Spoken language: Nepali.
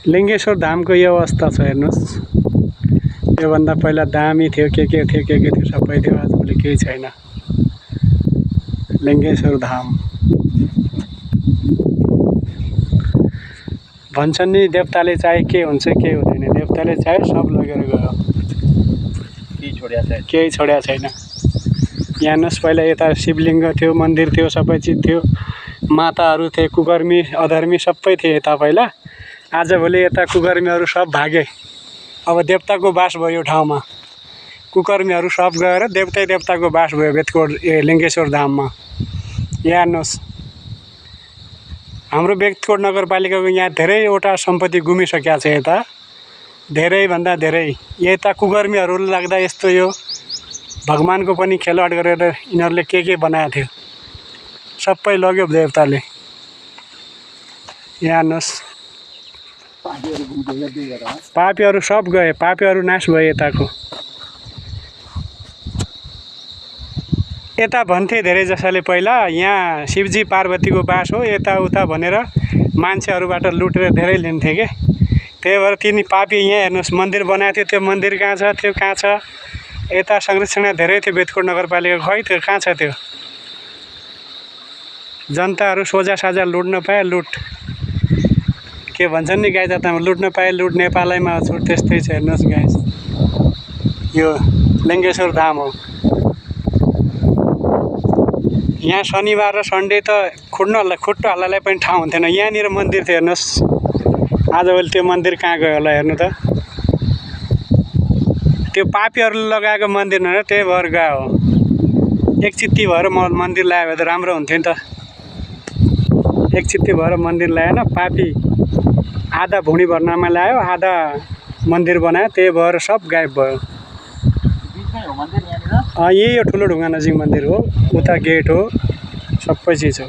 लिङ्गेश्वर धामको यो अवस्था छ हेर्नुहोस्। योभन्दा पहिला दामी थियो, के थियो सबै थियो। आजभोलि केही छैन। लिङ्गेश्वर धाम भन्छन् नि, देवताले चाहे के हुन्छ के हुँदैन। देवताले चाहे सब लगेर गयो, केही छोड्या छैन। यहाँ हेर्नुहोस्, पहिला यता शिवलिङ्ग थियो, मन्दिर थियो, सबै चिज थियो, माताहरू थिए, कुकर्मी अधर्मी सबै थिए यता पहिला। आजभोलि यता कुकर्मीहरू सब भागे। अब देवताको बास भयो यो ठाउँमा। कुकर्मीहरू सब गएर देवताको बास भयो बेतकोट लिङ्गेश्वर धाममा। यहाँ हेर्नुहोस्, हाम्रो बेतकोट नगरपालिकाको यहाँ धेरैवटा सम्पत्ति गुमिसकेको छ। यता धेरैभन्दा धेरै यता कुकर्मीहरू लाग्दा यस्तो यो भगवानको पनि खेलवाड गरेर यिनीहरूले के बनाएको थियो, सबै लग्यो देवताले। यहाँ हेर्नुहोस्, पापीहरू सब गए, पापीहरू नाश भए यताको। यता भन्थे धेरै जसले पहिला यहाँ शिवजी पार्वतीको बास हो यताउता भनेर मान्छेहरूबाट लुटेर धेरै लिन्थे के। त्यही भएर तिनी पापी यहाँ हेर्नुहोस् मन्दिर बनाएको थियो। त्यो मन्दिर कहाँ छ, त्यो कहाँ छ? यता संरक्षण धेरै थियो बेतकोट नगरपालिका, खै त्यो कहाँ छ? त्यो जनताहरू सोझा साझा लुट्न पाए लुट, के भन्छन् नि गाई जातमा, लुट्न पाए लुट, नेपालैमा छुट। त्यस्तै छ हेर्नुहोस् गाइस, यो लिङ्गेश्वर धाम हो। यहाँ शनिबार र सन्डे त खुट्टो हल्लालाई पनि ठाउँ हुन्थेन। यहाँनिर मन्दिर थियो हेर्नुहोस्। आजभोलि त्यो मन्दिर कहाँ गयो होला हेर्नु त। त्यो पापीहरूले लगाएको मन्दिर भनेर त्यही भएर गयो हो। एकचित्ती भएर मन्दिर ल्यायो भने त राम्रो हुन्थ्यो नि त। एकचित्ती भएर मन्दिर ल्याएन, पापी आधा भुँडी भर्नामा ल्यायो, आधा मन्दिर बनायो। त्यही भएर सब गायब भयो। यही हो ठुलो ढुङ्गा नजिक मन्दिर हो, उता गेट हो, सबै चिज हो।